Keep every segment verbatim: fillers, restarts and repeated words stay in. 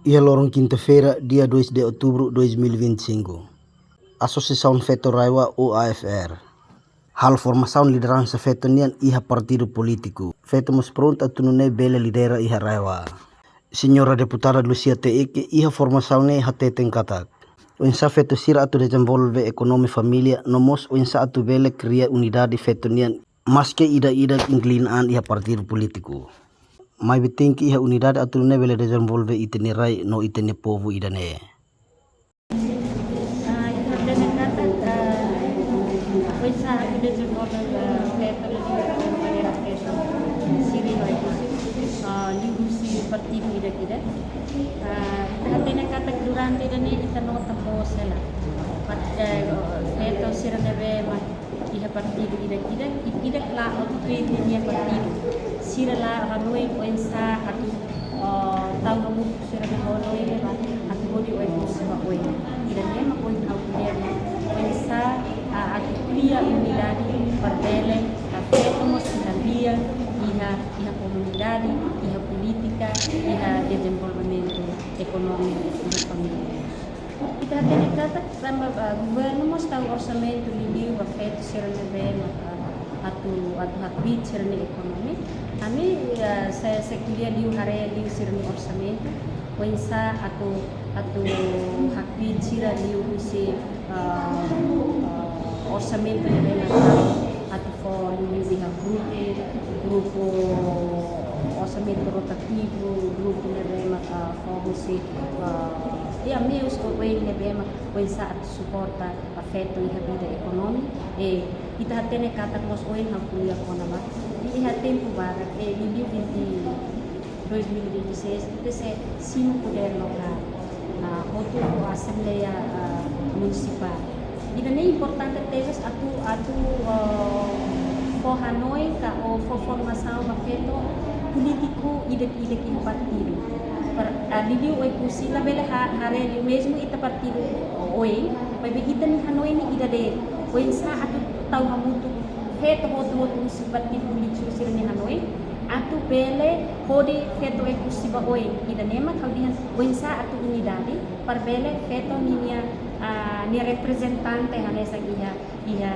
Iha loron kinta-feira, dia dois de outubro dois mil e vinte e cinco, Asosiasaun Feto RAEOA, O A F R, halo formasaun lideransa feto nian iha partidu polítiku. Feto mós prontu atu nune'e bele lidera iha RAEOA. Señora Deputada Lucia Teeke iha formasaun ne'e hateten katak oinsá feto sira atu dezenvolve ekonomia família, no mós oinsá atu bele kria unidade feto nian, maske ida-idak inklina an iha partidu polítiku. Maibé tenke iha unidade atu nune'e bele dezenvolve ita-nia rai no ita-nia povu ida-ne'e. Ah, ita hatene katak, ah, oinsá atu dezenvolve, ah, feto, maneira feto sira iha Oekusi, ah, liuhusi partidu ida-idak. Ah, ita hatene katak durante ida-ne'e ita nota pose la. Pat-, eh, feto sira ne'ebé mak iha partidu ida-idak, ida-idak la atu tuir ninia partidu. Sira la hanoin oinsá atu, oh, tau hamutuk sira-nia hanoin ne'ebá atu hodi Oekusi ba oin. Ida-ne'e mak ohin ha'u ko'alia, oinsá, ah, atu kria unidade para bele, ah, feto mós iha lian, iha, iha komunidade, iha polítika, iha dezenvolvimentu ekonomia, iha família. Ita hatene katak tanba, ah, governu mós tau orsamentu liuliu ba feto sira ne'ebé mak, ah, atu, atu hakbiit sira-nia ekonomia. Ami, ah, sei, sei ko'alia liu, haree liu sira-nia orsamentu, oinsá atu, atu hakbiit sira liuhusi, ah, ah, orsamentu ne'ebé mak atu fó liuliu iha grupu, grupu orsamentu rotativu, grupu ne'ebé mak, ah, fó husi, ah, iha meius oioin ne'ebé mak oinsá atu suporta, ah, feto iha vida ekonomi. E ita hatene katak mós ohin ha'u ko'alia kona-ba, iha tempu badak, e, liuliu vinte, dois mil e vinte e seis, ita sei simu podér lokál, ah, hotu Asembleia, ah, Munisipál. Ida-ne'e importante tebes atu, atu, ah, fó hanoin ka ou fó formasaun ba feto polítiku ida-idak iha partidu. Para, ah, liuliu Oekusi labele ha-, haree liu mezmu ita partidu oioin, maibé ita-nia hanoin ne'e ida de'it. Oinsá atu tau hamutuk feto hotu-hotu husi partidu polítiku sira-nia hanoin atu bele hodi feto Oekusi ba oin. Ida-ne'e mak ha'u dehan oinsá atu unidade para bele feto ninia, ah, nia reprezentante hanesan iha, iha,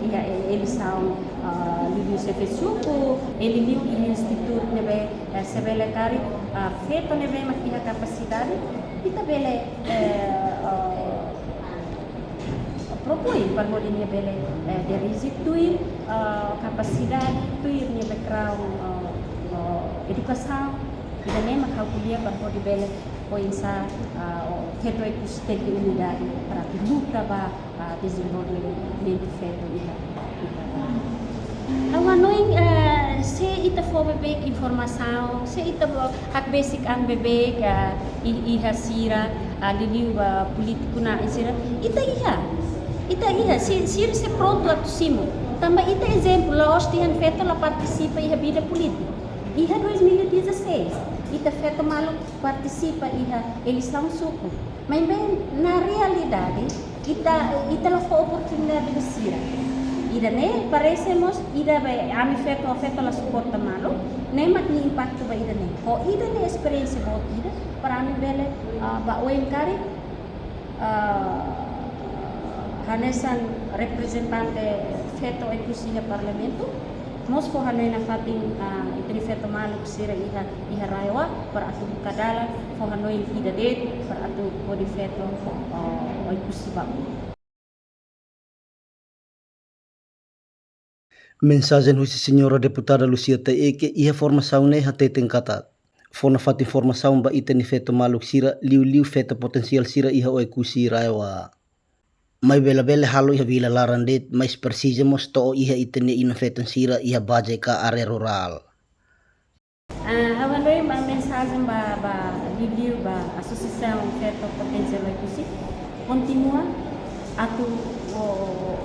iha e-, eleisaun, ah, liuliu xefe suku, e liuliu iha institutu ne'ebé, eh, se bele karik, ah, feto ne'ebé mak iha kapasidade, ita bele, eh, ah, propoin para hodi nia bele, eh, dirije tuir, eh, kapasidade, tuir nia background, eh, eh, edukasaun, ida-ne'e mak ha'u ko'alia para hodi bele oinsá, eh, o feto Oekusi tenke unidade para atu luta ba, eh, dezenvolvimentu feto iha, iha. Ha'u hanoin, eh, se ita fó beibeik informasaun, se ita fó hakbesik an beibeik, eh, i-, iha sira, ah, liuliu ba polítiku na'in sira. Ita iha. Ita iha. Si-, sira sei prontu atu simu. Tanba ita ezemplu, la'ós dehan feto la partisipa iha vida polítika. Iha dois mil e dezasseis, ita feto maluk partisipa iha eleisaun suku. Maibé na realidade, ita, ita la fó oportunidade ba sira. Ida-ne'e parese mós ida ba ami feto, feto la suporta malu, ne'e mak nia impaktu ba ida-ne'e. Ho ida-ne'e esperiénsia boot ida, para ami bele, ah, ba oin karik, ah, hanesan reprezentante feto Oekusi iha parlamentu, mós fó hanoin nafatin, ah, ita-nia feto maluk sira iha, iha RAEOA, para atu buka dalan, fó hanoin ida de'it, para atu hodi feto, ah, Oekusi ba oin. Mensajen husi Señora Deputada Lucia Teeke iha formasaun ne'e hateten katak fó nafatin formasaun ba ita-nia feto maluk sira, liuliu feto potensiál sira iha Oekusi RAEOA. Maibé labele halo iha vila laran de'it, mais presiza mós to'o iha ita-nia inan-feton sira iha baze ka área rurál. Ah, ha'u hanoin ba mensajen ba, ba liuliu ba Asosiasaun Feto Potensiál Oekusi. Kontinua atu, o,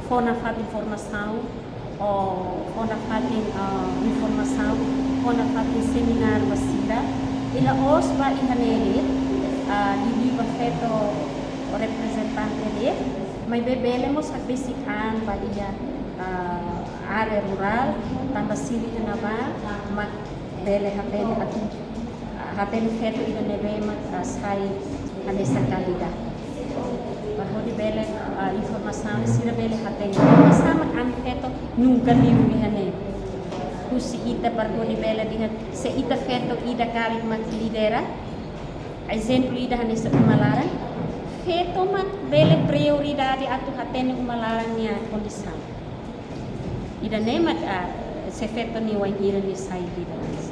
fó nafatin formasaun, o, fó nafatin, ah, informasaun, fó nafatin semináriu ba sira. I la'ós ba iha ne'e de'it, ah, liuliu ba feto reprezentante de'it, maibé bele mós hakbesik an ba iha, ah, área rurál, tanba sira iha ne'ebá mak bele hatene atu, ah, Hatene feto ida ne'ebé mak, ah, sai hanesan kandidat. Para hodi bele, ah, informasaun sira bele hatene. Oinsá mak ami feto nunka liu iha ne'e. Husi ita para hodi bele dehan se ita feto ida karik mak lidera. Ezemplu ida hanesan uma laran. Feto mak bele prioridade atu hatene uma laran nia kondisaun. Ida-ne'e mak, ah, se feto nia wainhira nia sai lideransa.